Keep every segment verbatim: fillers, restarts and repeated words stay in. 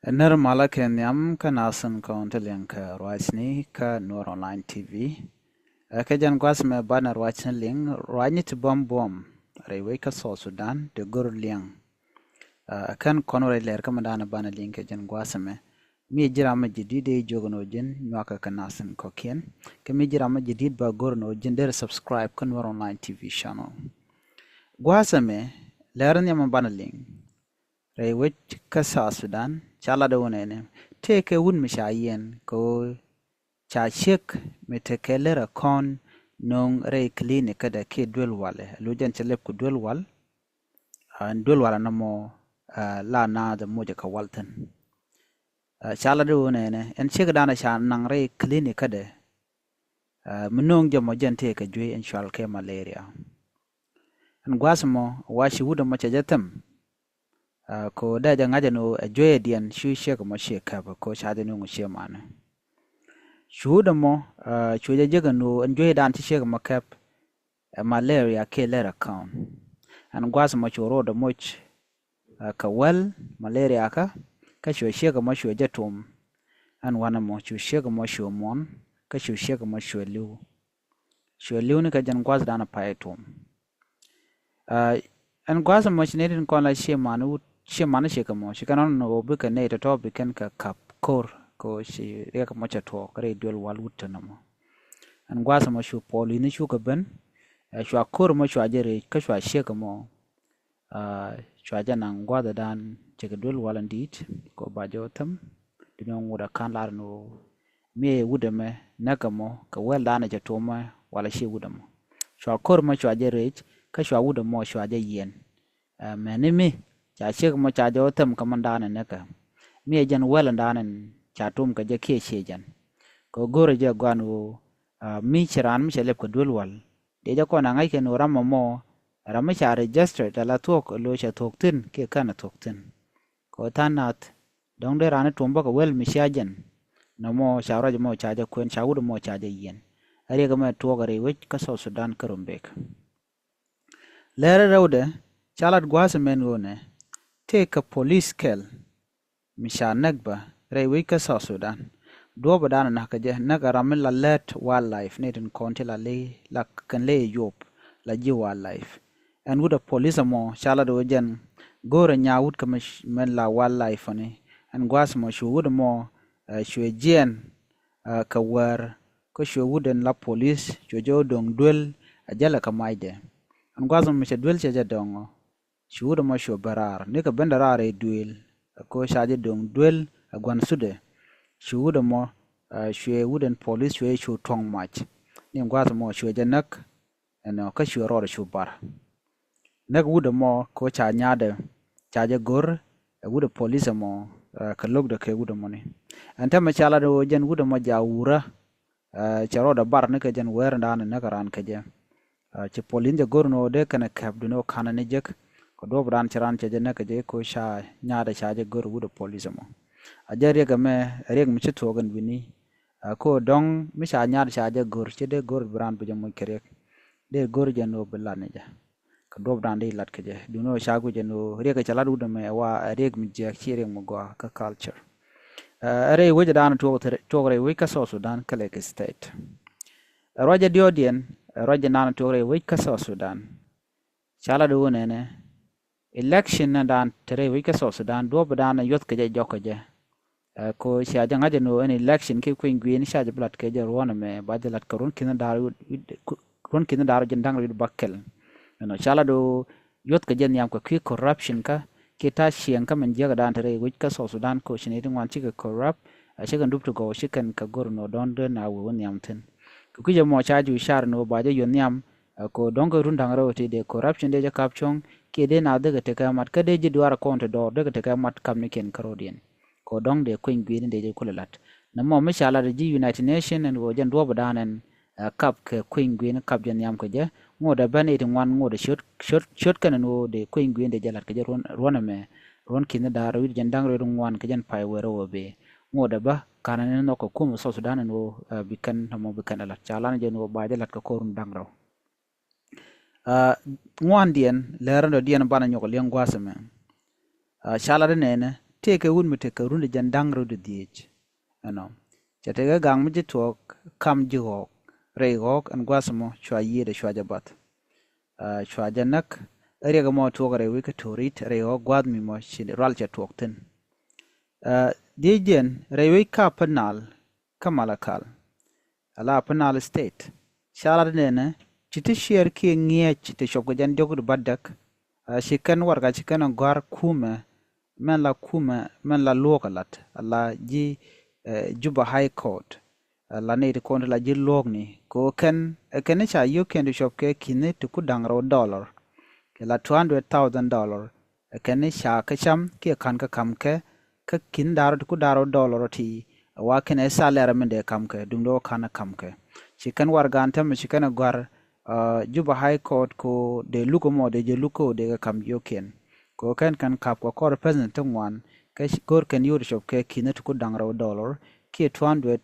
Nɛr malä kɛ nhiam kä nath tin kɔn ti liŋ kɛ ruacni kä Nuer Online T V. Ɛ kɛ jɛn gua̱th mɛ banɛ ruacni liŋ, ruacni ti buɔ̱m buɔ̱m rɛy wec kä South Sudan ti go̱r liɛŋ. Ɛ kɛn kɔn rɛy lɛr kä mɛ danɛ banɛ liŋ kɛ jɛn gua̱th mɛ. Mi ji̱ ram mɛ jadid dee jiök ni ɣöö ji̱n nyuakä kɛ nath tin kɔ̱kiɛn. Kä mi ji̱ ram mɛ jadid ba go̱r ni ɣöö ji̱n dee subscribe kä Nuer Online T V channel. Gua̱th mɛ lɛr nhiam mɛ banɛ liŋ rɛy wec kä South Sudan, ca lat wä nɛnɛ, tëëkɛ wut mi ca yiɛn kɛ ɣöö ca ciek mi tekɛ lär ɛ kɔn no̱o̱ŋ rɛy clinic kädɛ kiɛ duel walɛ. Luc jɛn cɛ lɛp kɛ duel wal, ɛn duel wal ɛn nɔmɔ la naath ɛ moc ɛ kɛ wal thi̱n. Ca lat wä nɛnɛ, ɛn ciek danɛ ca naŋ rɛy clinic kädɛ, mi no̱o̱ŋ jɛ mɔ jɛn tëëkɛ juey ɛn cual kɛ malaria. Ɛn gua̱th mɔ wa ci wut ɛmɔ cɛ jɛ thɛm, kɛ ɣöö dee jɛ ŋa̱c ɛn ɣöö ɛ jueyɛdiɛn cu ciek ɛmɔ ciɛ kɛp kɛ ɣöö ca jɛ nuŋ ciɛ mani. Cu wut ɛmɔ cuɛ jɛ jek ɛn ɣöö ɛn jueydan ci ciek ɛmɔ kɛp ɛ malaria kiɛ lär ɛ kɔn. Ɛn gua̱th mɔ cu ro̱o̱dɛ moc kɛ wäl malaria kä, kä cuɛ ciek ɛmɔ cuɛ jɛ tum. Ɛn wanɛ mɔ cu ciek ɛmɔ cuɛ muɔ̱n, kä cu ciek ɛmɔ cuɛ li̱w. Cuɛ li̱w ni kɛ jɛn gua̱thdan ɛ pay tum. Ɛn gua̱th ɛmɔ ci nɛy tin kɔn la ciɛ mani wut, ciɛ mani ciek ɛmɔ, ci kɛn ɣän ni ɣöö bikɛ nɛy tɔ̱tɔ̱ bi kɛn kɛ ka̱p ko̱r kɛ ɣöö ci riɛk ɛmɔ cɛ tuɔɔk rɛy duel wal wut tɛn ɛmɔ. Ɛn gua̱th ɛmɔ cu puɔl i̱ni cukɛ ben, ɛ cua ko̱r ɛmɔ cua jɛ rɛc kä cua ciek ɛmɔ cua jɛ naŋ gua̱thdan cɛ kɛ duel wal in di̱i̱t kɛ ɣöö ba jɛ wä thäm. Duundɛ ŋot ɛ ka̱n lar ni ɣöö mi ɛ wut ɛmɛ näk ɛmɔ kɛ wäl danɛ cɛ tuɔmɛ wala ciɛ wut ɛmɔ. Cua ko̱r ɛmɔ cua jɛ rɛc kä cua wut ɛmɔ cua jɛ yiɛn. Ɛ mɛni mi ca ciek ɛmɔ ca jɛ wä thäm kɛ mɛn danɛ näkɛ. Mi ɛ jɛn wäl in danɛ ca tuɔm kɛ jɛ kiɛ ciɛ jɛn. Kɛ ɣöö go̱rɛ jɛ gua̱n ɣöö mi ci raan mi cɛ lɛp kɛ duel wal dee jɛ kɔn a ŋa̱c kɛn ɣöö ram ɛmɔ ram mi ca registered ala thuɔ̱k ɛ lo̱c cɛ thuɔ̱k thi̱n kiɛ kɛn ɛ thuɔ̱k thi̱n. Kɛ ɣöö tha̱a̱ŋ nath dɔ̱ŋ dee raan ɛ tuɔm bä kɛ wäl mi cia jɛn. Nɔmɔ ca ruac ɛmɔ ca jɛ kuɛn, ca wut ɛmɔ ca jɛ yiɛn. Ɛ riɛk ɛmɛ tuɔɔk ɛ rɛy wec kä South Sudan kä Rumbek. Lɛr ɛ rɛwdɛ ca lat gua̱a̱th ɛmɛn ɣöö nɛ tëëkɛ police kɛl mi ca näk bä rɛy wec kä South Sudan. Duɔ̱ɔ̱p ɛ da̱a̱n ɛ na̱k kɛ jɛ näk ɛ ram mi la lät wildlife ni tin kɔn ti la ley la kɛn ley ɛ yop la ji̱ wildlife. Ɛn wut ɛ police ɛmɔ ca lat ɣöö jɛn go̱o̱rɛ nya wut kä mɛ la wildlife ɔni. Ɛn gua̱a̱th ɛmɔ cu wut ɛmɔ cuɛ jiɛɛn kɛ wäär kä cuɛ wut ɛn la police cuɛ jɛ ɣöö do̱ŋ duel ɛ jälɛ kɛ macdɛ. Ɛn gua̱a̱th ɛmɔ cɛ duel cɛ jɛ dɔ̱ŋ ɔ. Cu wut ɛmɔ cuɛ ben raar nikɛ ben dɛ raar ɛ duëël ɛ ko̱ ca jɛ do̱ŋ duël ɛ gua̱n thutdɛ. Cu wut ɛmɔ cuɛ wut ɛn police cuɛ cu tuɔ̱ŋ mac ni gua̱a̱th ɛmɔ cuɛ jɛ näk. Ɛnɔ kä cuɛ rɔɔdɛ cu bar näk wut ɛmɔ ko̱ ca nyaatdɛ ca jɛ go̱r ɛ wut ɛ police ɛmɔ kɛ lo̱kdɛ kɛ wut ɛmɔni. Ɛn täämɛ ca lat ɣöö jɛn wut ɛmɔ ja wurä cɛ rɔɔdɛ bar nikɛ jɛn wäär in da̱a̱n näk raan kɛ jɛ. Ci police jɛ go̱r ni ɣöö dee kɛnɛ kɛp duni ɣöö ka̱nɛ ni jek kɛ duɔ̱ɔ̱p raan ci raan cɛ jɛ näk kɛ jɛ ko̱ ca nyaatdɛ ca jɛ go̱r wut ɛ police ɛmɔ. A jɛ riɛk ɛmɛ ɛ riɛk mi ci thuɔɔk ɛn wi̱ni. Ko̱ dɔ̱ŋ mi ca nyaatdɛ ca jɛ go̱r ci dee go̱r bi raan bi jɛ moc kɛ riɛk. Dee go̱r jɛ ni ɣöö bi lat ni jɛ kɛ duɔ̱ɔ̱p dan dee lat kɛ jɛ duni ɣöö ca guic ɛn ɣöö riɛk ɛ cɛ lat wut ɛmɛ ɛ wa ɛ riɛk mi jiɛk ci riɛk mi gɔaa kä culture. Ɛ rɛy wec ɛ da̱a̱n tuɔɔk rɛy wec kä South Sudan kä Lakes State. Ɛ ruac ɛ diɔ̱ɔ̱kdiɛn ɛ ruac ɛ naan tuɔɔk rɛy wec kä South Sudan. Ca lat ɣöö nɛnɛ election ni da̱a̱n te rɛy wec kä South Sudan duɔ̱ɔ̱p ɛ da̱a̱n ɛ yuɔth kɛ jɛ jɔk kɛ jɛ. Ɛ ko̱ cia jɛ ŋa̱c ɛn ɣöö ɛn election kiɛ kueny gui̱i̱n cia jɛ bi lat kɛ jɛ ruɔ̱n ɛmɛ ba jɛ lat kɛ ruɔ̱n ki̱n da̱r ruɔ̱n ki̱n da̱r ji̱n da̱ŋ rɛw wi̱cdɛ bäkɛl. Ɛnɔ ca lat ɣöö yuɔth kɛ jɛ nhiam kɛ kui̱ corruption kä kiɛ ta̱a̱ cieŋ kä min jiäkä da̱a̱n te rɛy wec kä South Sudan ko̱ ci nɛy ti ŋuan cikɛ corrupt. Ɛ cikɛ dup ti gɔw ci kɛn kɛ go̱r ɛn ɣöö dɔ̱ŋ dee na wee wä nhiam thi̱n. Kɛ kui̱c ɛmɔ ca ji̱ car ɛn ɣöö ba jɛ yuɔth nhiam. Ɛ ko̱ dɔ̱ŋ kɛ run da̱ŋ rɛw ti dee corruption dee jɛ kap cuɔ̱ŋ kiɛ dee na dee kɛ tekɛ mat kä dee ji̱ duaar ɛ kɔn ti dɔɔr dee kɛ tekɛ mat kapnikiɛn kä ro̱diɛn. Ko̱ dɔ̱ŋ dee kueny gui̱i̱ni dee jɛ kulɛ la̱t. Nɛmɔ mi ca la̱t ji̱ United Nation ɛn ɣöö jɛn duɔ̱ɔ̱p ɛ da̱a̱n ɛn ɛ kap kɛ kueny gui̱i̱ni kap jɛ nhiam kɛ jɛ. Ŋotdɛ ben i̱ ti ŋuan ŋotdɛ ciöt ciöt ciöt kɛn ɛn ɣöö dee kueny gui̱i̱ni dee jɛ la̱t kɛ jɛ ruɔ̱n ruɔ̱n ɛmɛ. Ruɔ̱n ki̱n da̱r wi̱cdɛ jiɛn da̱ŋ rɛw ŋuan kɛ jɛn pay wɛɛr ɣöö bëë. Ŋotdɛ bä ka̱n ɛn nhɔk kɛ kum South Sudan ɛn ɣöö bi kɛn nɛmɔ bi kɛn ɛ la̱t ca la̱t jɛ ɛn ɣöö ba jɛ la̱t kɛ ko̱r run da̱ŋ rɛw. Ŋuandiɛn lɛr ɛn dɔ̱diɛn banɛ nyɔk liɛŋ gua̱a̱th ɛmɛ. Ca lat inɛnɛ tëëkɛ wut mi tekɛ run ti jiɛn da̱ŋ rɛw ti dhieec. Ɛnɔ, cɛ tekɛ gaŋ mi ji̱ tuɔɔk kam ji̱ ɣɔɔk, rɛy ɣɔɔk ɛn gua̱a̱th ɛmɔ cua yiëëdɛ cua jɛ bath. Cua jɛ näk. Ɛ riɛk ɛmɔ tuɔɔk rɛy wec kä Torit, rɛy ɣɔɔk gua̱a̱th mi mɔ ci rual cɛ tuɔɔk thi̱n. Dhieec jiɛn rɛy wec kä Upper Nile kä Malakal, ala Upper Nile State, ca lat nɛnɛ, ci ti ciɛɛr kiɛ ŋi̱eec ti cop kɛ jɛn diɔ̱k ti bädäk. Ci kɛn warɛga ci kɛn ɛ gɔ̱a̱r kumɛ mɛn la kumɛ mɛn la luɔ̱k ɛ lat, ala ji̱ Juba High Court, ala nɛy ti kɔn ti la ji̱ luɔ̱kni. Kɛ ɣöö kɛn ɛ kɛn ni ca yio̱kiɛn ti cop kɛ ki̱ni ti ku da̱ŋ rɛw dollar, kɛ la two hundred thousand dollar. Ɛ kɛn ni ca kä cam kiɛ ka̱n kä ka̱m kɛ kä ki̱n da̱r ti ku da̱r rɛw dollar ti, ɛ wa kɛn ɛ tha̱a̱ lɛr min dee ka̱m kɛ duundɛ wä ka̱n ɛ ka̱m kɛ. Ci kɛn warɛgan täämɛ ci kɛn ɛ gɔ̱a̱r Juba High Court kɛ ɣöö dee luk ɛmɔ dee jɛ luk kɛ ɣöö dee kɛ ka̱m yio̱kiɛn. Kɛ ɣöö kɛn kɛn ka̱p kɛ kɔr pɛsɛn ti ŋuan, kɛ go̱r kɛn yio̱w ti cop kɛ ki̱n ti ku da̱ŋ rɛw dollar kiɛ two hundred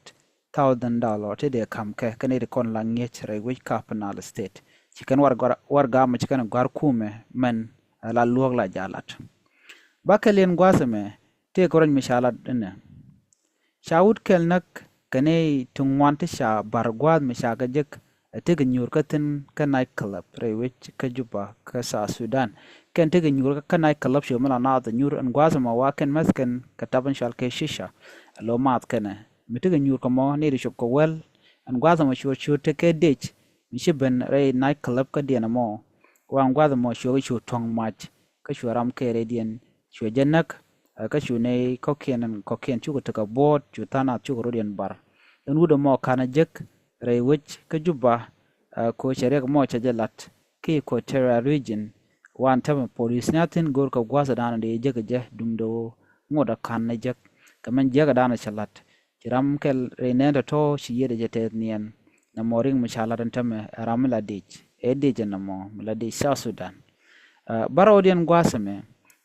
thousand dollar ti dee ka̱m kɛ kɛ nɛy ti kɔn la ŋi̱eec rɛy wec kä Upper Nile State. Ci kɛn warɛga mɔ ci kɛn gɔ̱a̱r kumɛ mɛn la luɔ̱k la jalat. Bä kɛl yɛn gua̱a̱th ɛmɛ tëëkɛ ruac mi ca lat inɛ. Ca wut kɛl näk kɛ nɛy ti ŋuan ti ca ba̱r gua̱a̱th mi ca kɛ jek, ɛ tekɛ nyuur kä thi̱n kä night club rɛy wec kä Juba kä South Sudan. Kɛn tekɛ nyuur kä night club show mi la naath ɛ nyuur ɛn gua̱a̱th ɛmɔ wa kɛn mäth kɛn kɛ tap in cɔal kɛ shisha, ɛ lo̱ maath kɛnɛ. Mi tekɛ nyuur kɛ mɔ nɛy ti cop kɛ wäl ɛn gua̱a̱th ɛmɔ cuɔr cuɔr tekɛ dec mi ci ben rɛy night club kä diɛn ɛmɔ. Wa ɛn gua̱a̱th ɛmɔ cuɔr kɛ cuɔr tuɔ̱ŋ mac kä cuɛ ram kɛɛrɛ diɛn cuɛ jɛ näk. Kä cu nɛy kɔ̱kiɛn ɛn kɔ̱kiɛn cukɛ tekɛ buɔ̱ɔ̱t cu tha̱a̱ŋ nath cukɛ rɔ̱diɛn bar. Ɛn wut ɛmɔ ka̱n ɛ jek rɛy wec kä Juba. Kä cɛ riɛk mɔ cɛ jɛ lat kä Equatoria region. Wan tämɛ polis ni a thi̱n go̱o̱r kɛ gua̱th ɛ da̱a̱n ɔ dee jek ɛ jɛ duundɛ ɣöö ŋot ɛ ka̱n ɛ jek kɛ mɛn jiäk ɛ da̱a̱n ɔ cɛ lat. Ci ram kɛl rɛy nɛn tɔ̱tɔ̱ ci yiëëdɛ jɛ tɛth niɛn. Nɛmɔ riŋ mi ca lat ɛn tämɛ ɛ ram mi la dec, ɛ dec ɛn nɛmɔ mi la dec South Sudan. Bärɔwdiɛn gua̱a̱th ɛmɛ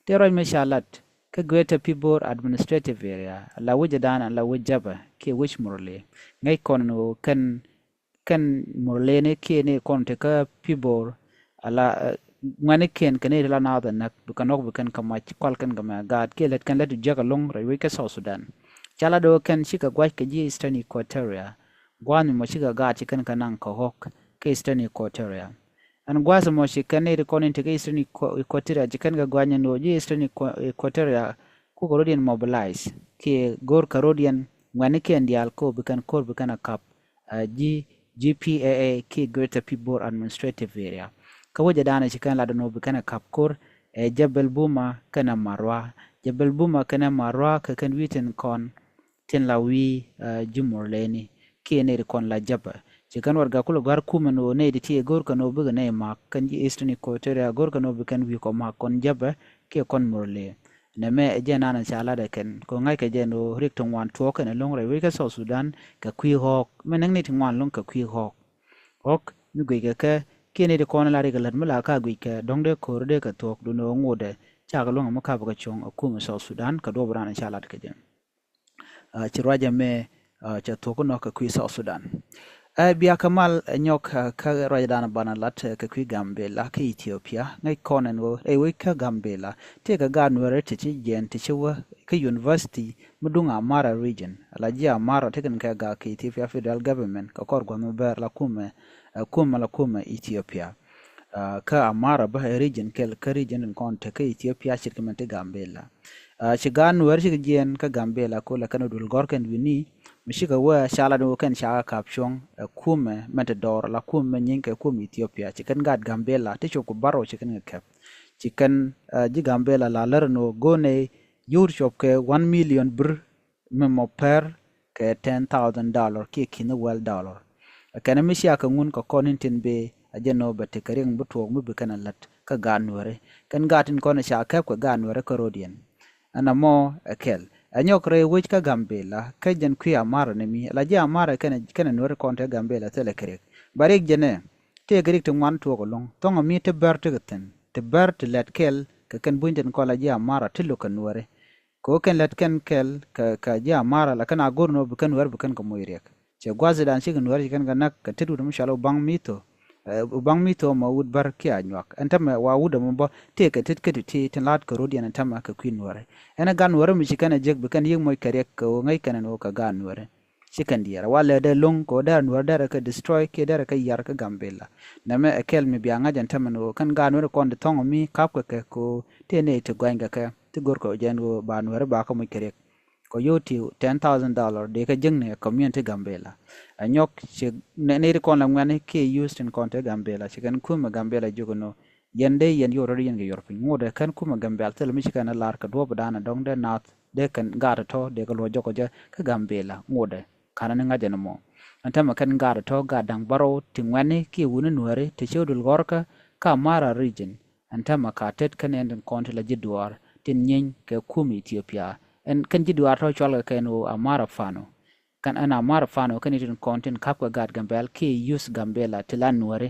tëë ruac mi ca lat kä Greater Pibor Administrative Area, la wec ɛ da̱a̱n la wec Jäpɛ kiɛ wec Murle. Ŋäc kɔn ɛn ɣöö kɛn kɛn Murleni kiɛ ni kɔn ti kä Pibor, ala ŋuɛ̈nikiɛn kɛ ni ti la naath ɛ näk, bi kɛn ɣɔ̱k bi kɛn kɛ mac kual kɛn kɛ mɛ gaat kiɛ lät kɛn lät ti jiäk ɛlɔ̱ŋ rɛy wec kä South Sudan. Ca la do̱ kɛn cikɛ gua̱c kɛ ji̱ Eastern Equatoria, gua̱a̱th mi mɔ cikɛ gaat ci kɛn kɛ naŋ kɛ ɣɔ̱k kä Eastern Equatoria. Ɛn gua̱a̱th mɔ ci kɛn ni ti kɔn in ti kä Eastern Equatoria ci kɛn kɛ gua̱c ni ni ɣöö ji̱ Eastern Equatoria kukɛ rɔ̱diɛn mobilize kiɛ go̱o̱r kɛ rɔ̱diɛn ŋuɛ̈nikiɛn diaal kä ɣöö bi kɛn ko̱r bi kɛn a kap ji̱ G P A A kiɛ Greater Pibor Administrative Area. Kä wecɛ da̱a̱n ci kɛn lat ɛn ɣöö bi kɛn a kap ko̱r ɛ Jebel Buma kɛnɛ Marwa. Jebel Buma kɛnɛ Marwa kɛ kɛn wi̱i̱ tin kɔn tin la wi̱i̱ ji̱ Murleni kiɛ nɛy ti kɔn la Jäpɛ. Ci kɛn warɛga kulɛ gɔ̱a̱r kumɛ ni ɣöö nɛy ti ti ɛ go̱o̱r kɛn ɣöö bikɛ nɛy ma̱a̱k kɛn ji̱ Eastern Equatoria go̱o̱r kɛn ɣöö bi kɛn wi̱i̱ kɔ ma̱a̱k kɔn Jäpɛ kiɛ kɔn Murle. Nɛmɛ ɛ jɛn an ca lat ɛ kɛn kɛ ɣöö ŋa̱ckɛ jɛn ɣöö riɛk ti ŋuan tuɔɔk kɛn ɛlɔ̱ŋ rɛy wec kä South Sudan kɛ kui̱ ɣɔ̱ɔ̱k. Mɛ näk ni ti ŋuan ɛlɔ̱ŋ kɛ kui̱ ɣɔ̱ɔ̱k. Ɣɔ̱k mi guickɛ kɛ kiɛ ni ti kɔn la riɛk lät mi la ka guickɛ dɔ̱ŋ dee ko̱r dee kɛ thuɔ̱k duundɛ ɣöö ŋotdɛ cakɛ luäŋ mi kapɛ kɛ cuɔ̱ŋ ɛ kumɛ South Sudan kɛ duɔ̱ɔ̱p raan ca lat kɛ jɛ. Ci ruacɛ mɛ cɛ thuɔ̱k inɔ kɛ kui̱ South Sudan. Ɛ bia kɛ mal ɛ nyɔk kä ruacdan banɛ lat kɛ kui̱ Gambela kä Ethiopia. Ŋäc kɔn ɛn ɣöö ɛ wec kä Gambela tëëkɛ gaat Nuɛrɛ ti ci jiɛɛn ti ci wä kä university mi duŋ Amara region, ala ji̱ Amara ti kɛn kɛ gak kɛ Ethiopia Federal Government kɛ kɔr gua̱th mi bɛr la kumɛ ɛ kumɛ la kumɛ Ethiopia. Kä Amara bä ɛ region kɛl kä region in kɔn te kä Ethiopia ce̱tkɛ mɛn ti Gambela. Ci gaat Nuɛr cikɛ jiɛɛn kä Gambela kulɛ kɛn ɛ duel gɔ̱rkɛn wi̱ni mi cikɛ wee ca lat ni wä kɛn cakɛ kap cuɔ̱ŋ ɛ kumɛ mɛn ti dɔɔr la kumɛ mɛn nyieny kɛ kumɛ Ethiopia. Ci kɛn gaat Gambela ti cop ku bärɔw ci kɛn kɛ kɛp. Ci kɛn ji̱ Gambela la lär ni wä go̱o̱nɛ yio̱w ti cop kɛ one million birr mi mɔ per kɛ ten thousand dollar kiɛ ki̱n wäl dollar. Ɛ kɛn mi cia kɛ ŋun kɛ kɔn in tin bee a jɛ nɔ bɛ tekɛ riɛk mi bi tuɔɔk mi bi kɛn a lät kä gaat Nuɛri. Kɛn gaat tin kɔn ca kɛp kɛ gaat Nuɛri kä ro̱diɛn. Ɛn ɛmɔ ɛ kɛl ɛ nyɔk rɛy wec kä Gambela kä jɛn kui̱ Amara ni mi la ji̱ Amara kɛnɛ Nuɛri kɔn te Gambela thilɛ kɛ riɛk. Bɛ riɛk jɛn ɛ tëëkɛ riɛk ti ŋuan tuɔɔk ɛlɔ̱ŋ thɔŋ ɛ mi ti bɛr ti kɛ thi̱n ti bɛr ti lɛt kɛl kɛ kɛn buny tin kɔn la ji̱ Amara ti lo̱k kɛ Nuɛri. Kɛ ɣöö kɛn lät kɛn kɛl kɛ, kɛ ji̱ Amara la kɛn a go̱r ni ɣöö bi kɛn wɛr bi kɛn kɛ moc riɛk. Cɛ gua̱thdan cikɛ Nuɛr ci kɛn kɛ näk kɛ tet wut mi cɔal ɣöö Baŋ Mitho. Ɛ, baŋ mi thom ma wut bär kiɛ a nyuak. Ɛn tämɛ wa wut ɛmɔ bä tëëkɛ tet kä ti ti tin la̱t kɛ rot yɛn ɛn tämɛ kɛ kui̱ nuäri. Ɛn ɛ gan nuäri mi ci kɛn ɛ jek bi kɛn yiëk moc kɛ riɛk kɛ ɣöö ŋäc kɛn ɛn ɣöö kɛ gan nuäri. Ci kɛn diɛɛr wa lɛ dee lo̱ŋ kɛ ɣöö derɛ nuäri derɛ kɛ destroy kiɛ derɛ kɛ yar kä Gambela. Nɛmɛ ɛ kɛl mi bia ŋa̱c ɛn tämɛ ni ɣöö kɛn gan nuäri kɔn di thɔŋ mi ka̱pkɛ kɛ kɛ ɣöö tëë nɛy ti gɔanykɛ kɛ ti go̱rkɛ ɣöö jɛn ɣöö ba nuäri ba kɛ moc kɛ riɛk. Kɔ yio̱w ti ten thousand dollar dee kɛ jiäkni ɛ community Gambela. Ɛ nyɔk ci nɛ- nɛy ti kɔn la ŋuɛ̈ni kiɛ youth tin kɔn te Gambela ci kɛn kumɛ Gambela jiök ɛn ɣöö yɛn dee yɛn yio̱w rɔ̱ yɛn kɛ yuɔr piny ŋot ɛ kɛn kumɛ Gambela thilɛ mi ci kɛn ɛ lar kɛ duɔ̱ɔ̱p dan ɛ dɔ̱ŋ dee nath dee kɛn gaat ɛ tɔ̱ dee kɛ luɔ̱c jɔk ɛ jɛ kä Gambela ŋot ɛ. Ka̱n ni ŋa̱c ɛn ɛmɔ ɛn tämɛ kɛn gaat ɛ tɔ̱ gaat da̱ŋ bärɔw ti ŋuɛ̈ni kiɛ wuni nuääri ti cio̱w duël gɔ̱rkä kä Amara region. Ɛn tämɛ ka tet kɛn ɛn tin kɔn ti la ji̱ duaar tin nyieeny kɛ kum Ethiopia. Ɛn kɛn ji̱ duaar tɔ̱ cual kɛ kɛn ɣöö Amara Fano. Kɛn ɛn Amara Fano kɛn itin kɔn tin ka̱pkɛ gaat Gambela kiɛ youth Gambela ti la nuääri.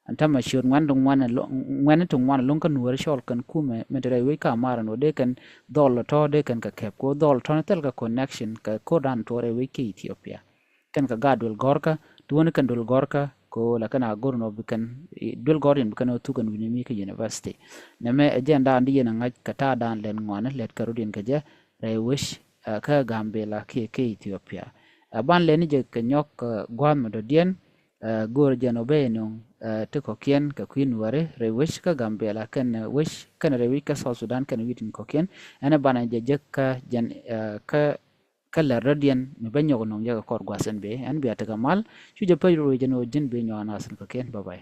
Ɛn tämɛ ciöt ŋuɛ̈ni ti ŋuan ɛlɔ̱ŋ kä nuääri cɔl kɛn kumɛ min te rɛy wec kä Amara ni ɣöö dee kɛn dhɔl tɔ̱ dee kɛn kɛ kɛp kɛ ɣöö dhɔl tɔ̱ ni thil kɛ connection kɛ ko̱rdan tuɔɔk rɛy wec kä Ethiopia. Kɛn kɛ gaat duël gɔ̱rkä ti wäni kɛn duël gɔ̱rkä kɛ ɣöö la kɛn a go̱r nɔ bi kɛn duël gɔ̱r yɛn bi kɛn ɣöö thuk kɛn wi̱ni mi kä university. Nɛmɛ ɛ jɛn daan di yɛn ɛ ŋa̱c kɛ ta̱a̱ daan lɛt ŋuani lɛt kɛ rot yɛn kɛ jɛ rɛy wec kä Gambela kiɛ kä Ethiopia. Ɛ ban lɛni jɛ kɛ nyɔk gua̱a̱th mi dɔ̱diɛn. Go̱o̱r jɛn ɔ ben inɔŋ ti kɔ̱kiɛn kɛ kui̱ nuääri rɛy wec kä Gambela kɛn wec kɛn rɛy wec kä South Sudan kɛn wi̱i̱ tin kɔ̱kiɛn. Ɛn ɛ banɛ jɛ jek kä jɛn kä kä lɛr dɔ̱diɛn mi ben nyɔk inɔŋ jɛ kɛ kɔr gua̱a̱th ɛn bee ɛn bia tekɛ mal. Cu jɛ pec rot wec jɛn ɔ ji̱n bee nyɔk anas in kɔ̱kiɛn. Bye bye.